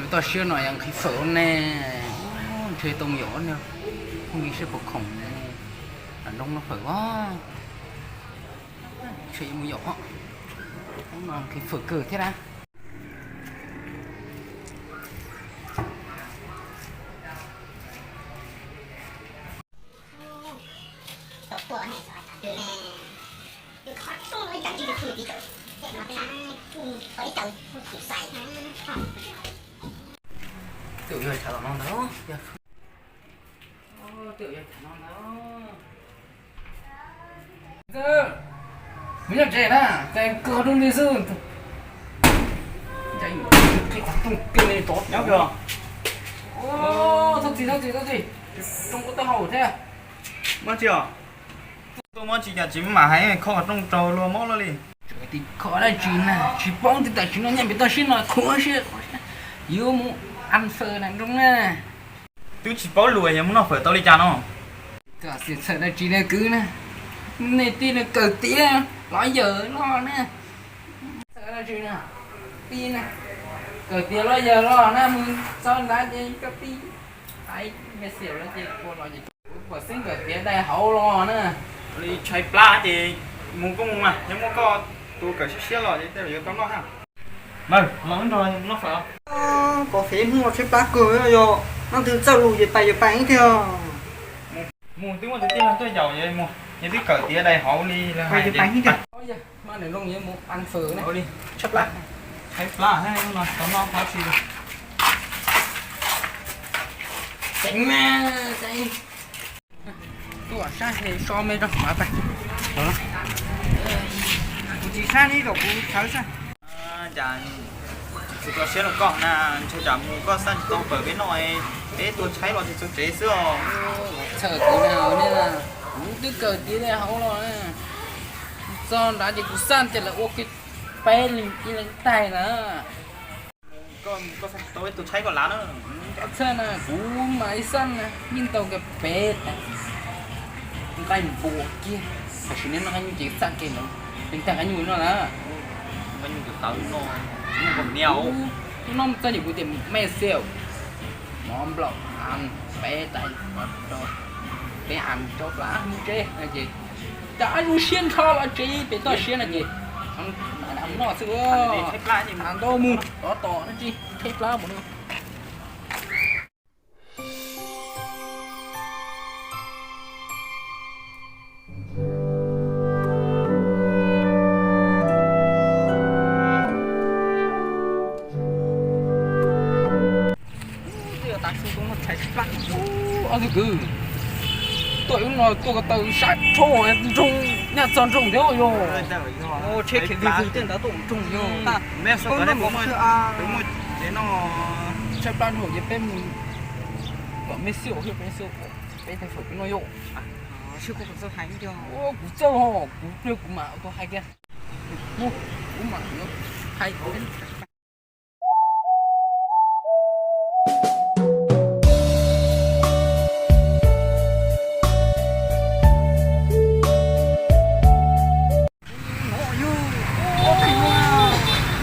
Toj siab no yog nqhis fawm ne, ntshe too yaum ne, phooj ywg seb puas khoom ne, nroo no fawm os, ntshe yuav mus yaum os, nqhis fawm kawg thiab na. Twb yog chav no ntag, twb yog chav no ntag. Mus nyob tsev na, ces kawg qhov rooj li xwb. Qhib qhov rooj kiag li tod. Nyob kawg. Txhob txis, txhob txis, txhob txis. Rooj kuj tau haum thiab. Mob tsis os? Tuaj mob tsis cas tsis mam hais, kho qhov rooj raug luag mob luaj li. Tim kho dab tsi na, tsis paub twb tam sim no nyob pem toj siab no khuv siab, yuav mus an fawm na nroo na. Twb tsis paub lus yog mus noj fawm tau li cas no. Koj xav txhawj dab tsi na kwv na, nej tij no kawm tiav los yawg los na. Txhawj dab tsi na, tij na, kawm tiav los yawg los na, mus txog nrad ces koj tij hais me xiam lawm ces ua los ces kuv puas xeeb kawm tiav dai hauv los na. Li tshaib plab ces mus koj mus mas, yog muaj koj tus kawm siab siab los ces tej zaum yuav tau noj hab. Los nrog noj fawm. Pom fev hnub no tshaib plab kawg, yog leej twg txawj lus ces pais yuav pais ib tiag. Mus twb muaj tus tij laug tuaj yaum, yog twb kawm tiav dai hauv li lawv hais. Tshaib plab, tshaib plab no tau noj qhov tsis. Tseev na, tseev. Tuaj sab he so me rau mam pais. Kuv tsis sab li kom kuv sawv sab. Cas tsis txaus siab rau koj na, ntshe tsam mus koj xaj tsis tau fawm peb noj, peb tuaj tshaib los tsis txog tsev xwb os. Txhawj kuv na, kuv twb kawm tiav dai hauv los na, txog nrad ces kuv xaj tias lawv ua kiag peb ib leeg taig na. Koj, koj xaj tsis tau peb tuaj tshaib koj lav na. Txhawj na, kuv mas ib xaj na yeej tau kiag peb taig nqaij npua kiag. Tam sim no noj qab nyuj ces xaj kiag ntawd, leej taig qab nyuj no na. Qab nyuj tawv no, nyuj nkaus niam. Ub, hnub no txog ces kuv tias me xiam, mov nplaum, peb taig, peb am rau plab hnub tseb no ces cas zoo siab nrho los tsev pem toj siab no ces noj xwb. Ntau mus tov tom no tsis tshaib plab mus no. Ob tug kwv, tuaj ib lub no tuaj ko taw sab rho nroog, nyaj txog nroog thiab yog. Tsheb khiav vwg vwg tej ntawd tuaj nroog yog. Tshaib plab nrho ces peb mus kom me xyuam, peb mus kom peb thaij fawm peb noj yom. Kuv txawj ho, kuv pliag kuv mam tau hais kiag. Kuv mam hais.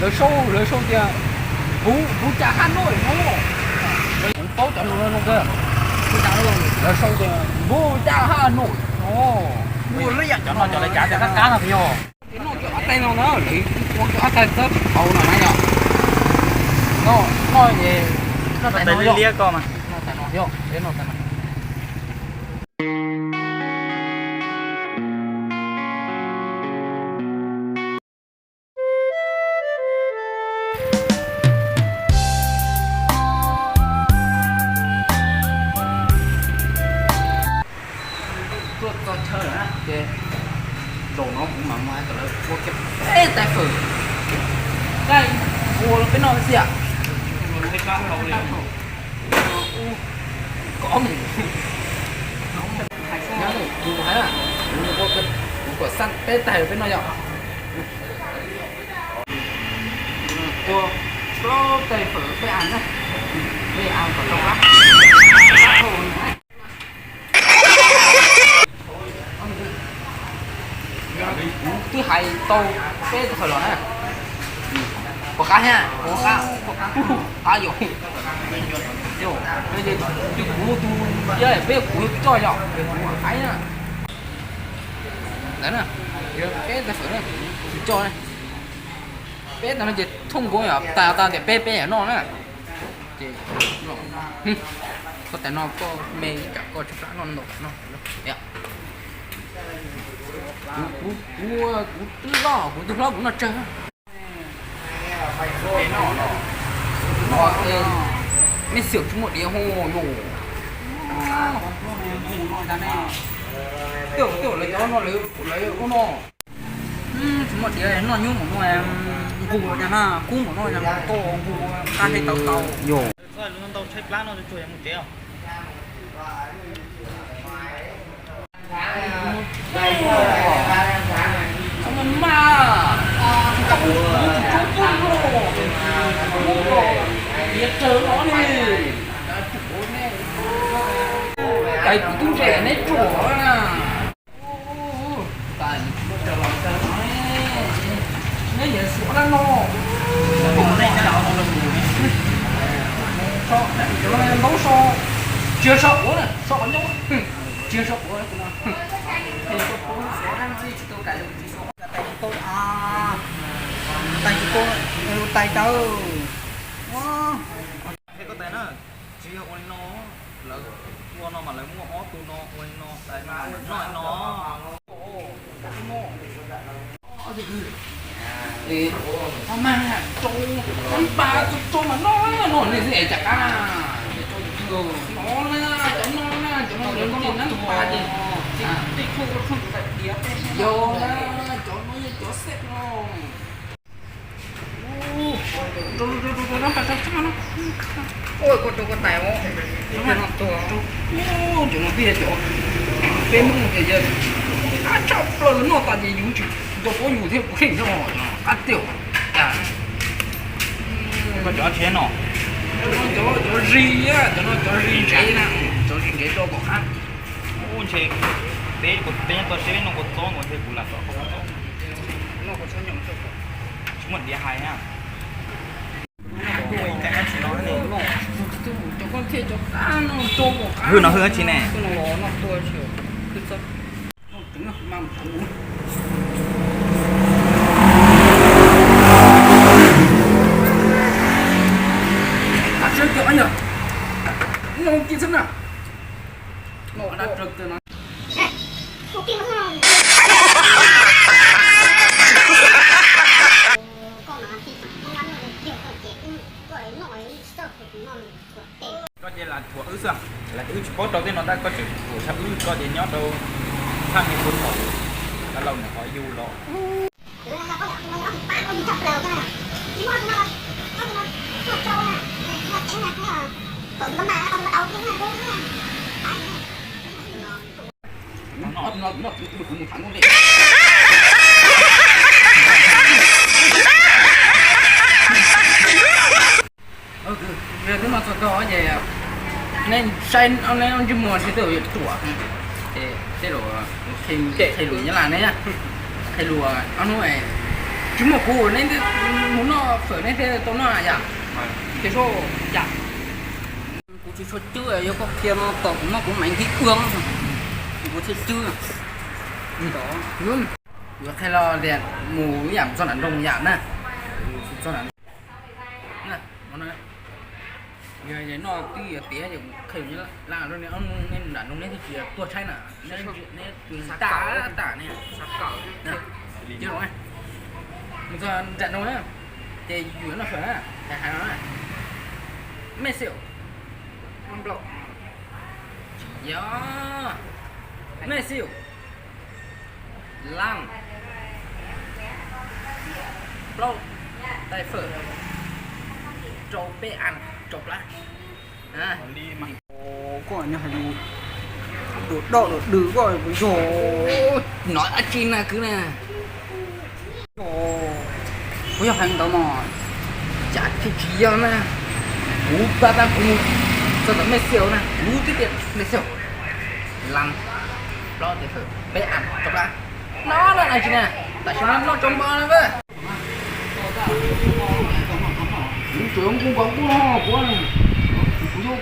Lawv sau, lawv sau tias npus, npus cas Hà Nội no. Kuv paub cov lus no zoo kawg. Lawv sau tias npus cas Hà Nội no. Cov no cov lawv cav tias qab qab no yog. Noj cov ab taig no na, lawv ua cov ab taig txawb hauv no na yom. Noj, noj es noj tais no yom. Noj tais no yom, peb noj tais no. Tuaj txog chaw lawm na ces zaum no kuv mam mus hais kom lawv ua kiag peb tais fawm, tais ua los peb noj xwb. Kuv hais, kuv kom xaj peb tais peb noj yom. Ua plaub tais fawm peb as na, peb as kom tau qab. Kuv twb hais tau peb tais fawm los na. Puas qab thiab? Puas qab? Qab yom. Yog, yog kuv tus, yog peb kuv coj yom, kuv qab na. Ntawd na, peb tais fawm na, kuv coj na. Peb tas no ces thooj nkaus yom, tas tas tias peb peb yam noj na. Ces koj tais no koj me ib tsam koj tshaib plab noj ntau no. Kuv, kuv, kuv twb loj, kuv twb hlob kuv noj tsawg. Mej xyaum tsis muaj diav hos yus. Tej zaum lawv cov no lawv ua no. Tsis muaj diav noj nyuaj npaum no, nqus cas na, kub npaum no cas nqus tau, nqus qab hais tau tau. Yog. Ntau tshaib plab no tsuag yog mus tsev os. Cais kuv tub ntse neb tsuam na. Neb yawm xwm dab no. Cov no ntaub so, tsis yog so quav na, so quav nyob, tsis yog so quav no. Tais tsis tau, tais tsis tau, tais tawv. Koj tais na, tsis yog ua li no, lawv ua no mas lawv muaj ob tug no ua li no, tais no mas noj li no. Mas rau, rau mas noj no nej xwb es cas qab. No na, cov no na, cov no lawv ntim nab pas ces, yog na, cov no yog cov xej no. Rau, rau, rau, rau nab pas rau tsob no. Ua koj rau koj tais os. Cov no twb yog cov peb Hmoob tias yog qab tshaj plaws, noj tas ces yus tsis tau paub yus thiab kuv kheej thiab os, qab tiag. Koj cov tsis no, cov, cov zis, cov no cov zis ntsev na, cov zis ntsev rau kom qab. Ub, ntshe peb, peb nyob toj siab peb noj kua txob nkaus ntshe kuv lam tom qab txob. Tsis muaj diav hais na. Hwj no hwj dab tsi ne? Koj ces lam thuam wb xwb, lam wb tsis paub rau tej no tab koj tseem thuam tshaj wb, koj ces nyob rau thaj me puag thaum dab laug nws qhov yug los. Twb no txog tog ces neb saib neb ntsej muag seb twb yuav ruam, ces tej zaum qhia lus nyab laj ne, qhia lus ob hnub tsis muaj kuv neb mus noj fawm neb thiaj tau noj yom. Ces seb yom, kuv tsis tshua cwb, yog koj qhia no tom kuv noj kuv mam nqhis ua, kuv thiaj cwb. Yuav qhia los tias mus ib yam txog nram nroog yam na, txog nram noj twb yuav tiav, qhia lus nyab laj rau neb, neb mus nram nroog neb thiaj tsis tuag tshaib na, neb tag tas ne. Mus txog nram nroog na, ces yus yuav noj fawm na, hais hais no na, mej xwm, tsis yog, mej xwm, laj, plaub tais fawm, rau peb as rau plab. Koj nyob hais lus dum doj dum dws koj puas yog? Nov dab tsi na kwv na? Puas yog hais ntawd no? Cas tsis, tsis yog na. Kuv pab tab kuv mus txog tom mej xwm na, kuv twb tias mej xwm, laj, plaub tais fawm, peb as rau plab. No na dab tsi na? Tam sim no noj tsau npo na. Kuv tsuas nku nkaus kuv no kuv, kuv,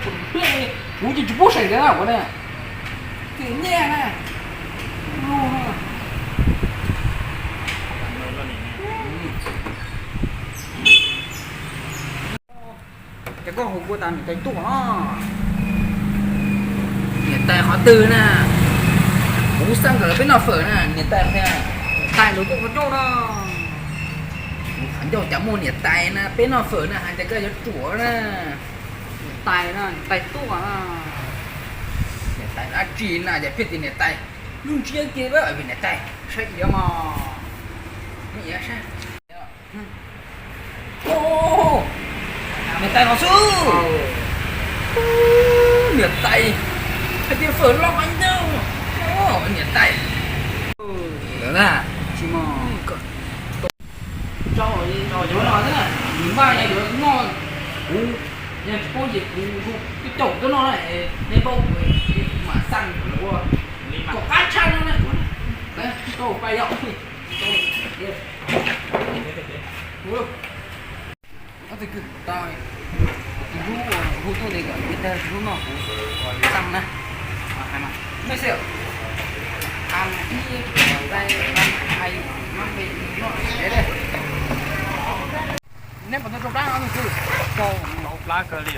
kuv ces tsis pub seem ntawd na kuv na. Txiv nyiaj na. Lug no. Ces koj hu kuv tas niam tais tuaj no. Niam tais qhov twg na? Kuv xav kom lawv peb noj fawm na, niam tais qhov, niam tais lawv tuaj qhov ncauj no. Kuv qhov ncauj cas muaj niam tais na, peb noj fawm na, hais tias koj yuav ruam na. Niam tais na, niam tais tuaj na. Niam tais dab tsi na, yog pheej tias niam tais, lub ntsiab kiag vim niam tais saib iav mog. Muab iav saib. Niam tais no xwb. Niam tais, hais tias fawm loj qhov ncauj. Niam tais. Ntawd na. Tsis mog. Rau, rau yuav no xwb na, nws npaj yog yuav noj, kuv yog tsis paub ces kuv, kuv caum tuaj noj na, nej paub kuv mam xaj ua kom qab tshaj no na. Rau pais yom. Ob tug kwv, tus hlub hu tuaj li kom ib tag tus hlub noj kuv xaj na. Hais mas, mej xwb, ib, neb puas tau rau plab no tus kwv?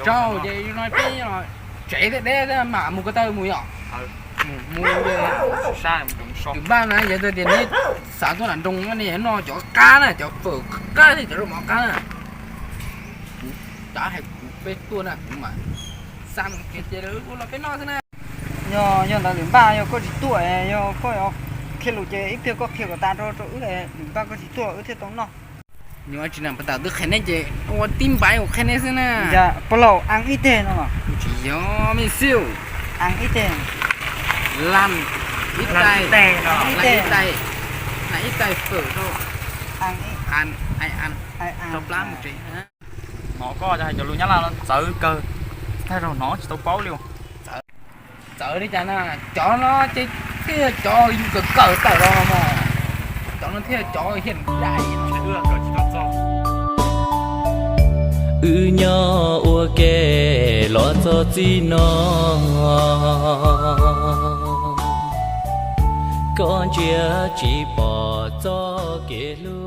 Rau, ces no peb tsev thiab deb thiab mam mus ko taw mus yom. Mus, tus npaj na yog tias neb xav tuaj nram nroog no nej noj cov qab na, cov fawm qab thiab cov zaub mov qab na. Kuv tab hais kuv peb tuaj na kuv mam xaj mus kiag ces lawv ua los peb noj xwb na. Yog, yog ntawd lwm npaj yog koj tsis tuaj, yog koj qhia lus ces ib pliag koj qhia kom tas rau rau wb, lwm npaj koj tsis tuaj wb thiaj tau noj. Nyuam tsis na pas tas twb qhia neb ces ua tib npaiv ua qhia neb xwb na. Pog laus, an ib teg no. Tsis yog me xiu. An ib teg. Lan ib tais, lan ib tais, lan ib tais fawm rau. An, an, rau plab mus tsev. Hnov koj hais cov lus Nyab Laj no txawv kawg, thaij zaug hnov tsis tau paub li. Txawv li cas na, cov no ces thiaj cov yus kawm kawm tawm los no, cov no thiaj cov hiaj dai. Wb nyob ua ke los txog txij no, koj ntsia tsis pom txoj kev hlub.